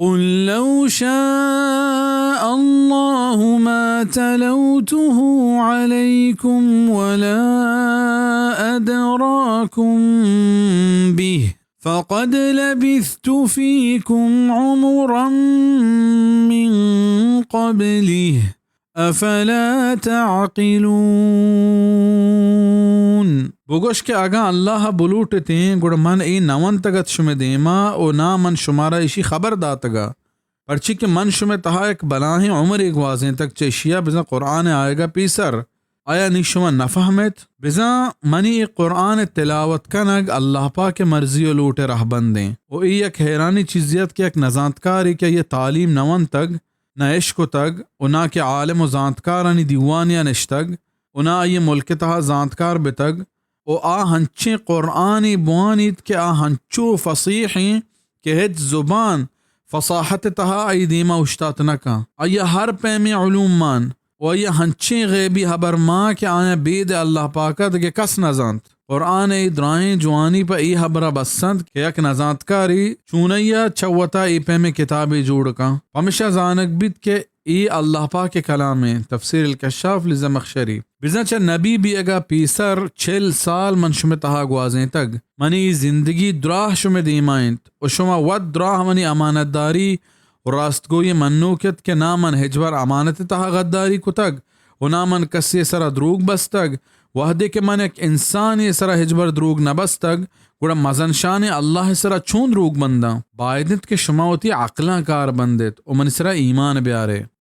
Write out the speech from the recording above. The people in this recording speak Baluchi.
قل لو شاء الله ما تلوته عليكم ولا أدراكم به فقد لبثت فيكم عمرا من قبله أفلا تعقلون۔ بگوش کہ اگاں اللہ ءَ بلوٹتیں، گڑا من اے نہ ونتگ ات شمئے دیما، و ناں من شمارا ایشی خبر داتگ ات، پرچی کہ من شمئے تہا یک بلاہیں عمرے گوازینتگ چہ اشیا، بزاں قرآن ءِ آیگ ءَ پیسر۔ آیا نی شما نہ فہمت؟ بزاں منی اے قرآن ءِ تلاوت کنگ اللہ پاک ءِ مرضی و لوٹ ءِ رہبندیں۔ و اے یک حیرانی چیزے ات کہ یک نزانتکارے کہ آئی ءَ تعلیم نہ ونتگ، نہ اشکتگ و ناں کہ عالم و زانتکارانی دیوانے ءَ نشتگ و ناں آئی ءِ ملک ءِ تہا زانتکار بتگ و آ ہنچیں قرآنے بوانیت کہ آ ہنچو فصیح ایں کہ ہچ زبان فصاحت ءِ تہا آئی دیما اوشتات نہ کن۔ آئی ءَ ہر پیمیں علوم مان و آئی ءَ ہنچیں غیبی ہبر مان کہ آیاں بید اللہ پاک ءَ دگہ کس نہ زانت۔ قرآن ءِ اے درائیں جوانی پہ اے ہبر ءَ بس انت کہ یک نزانتکارے چونائی ءَ چہ وتا اے پیمیں کتابے جوڑ کن۔ پمشا زانگ بیت کہ اے اللہ پاک ءِ کلام ایں۔ تفسیر الکشاف لزمخشری۔ بزاں چہ نبی بیگ ءَ پیسر چل سال من شمئے تہا گوازینتگ۔ منی اے زندگی دراہ شمئے دیما انت و شما وت دراہ منی امانتداری و راستگوئی ءِ منوک ات کہ ناں من ہچبر امانت ءِ تہا غداری کتگ و ناں من کسے ءِ سرا دروگ بستگ۔ وہدے کہ من یک انسانے ءِ سرا ہچبر دروگ نہ بستگ، گڑا مزن شانیں اللہ ءِ سرا چون دروگ بنداں؟ باید انت کہ شما وتی عقلاں کار بندیت و منی سرا ایمان بیارے۔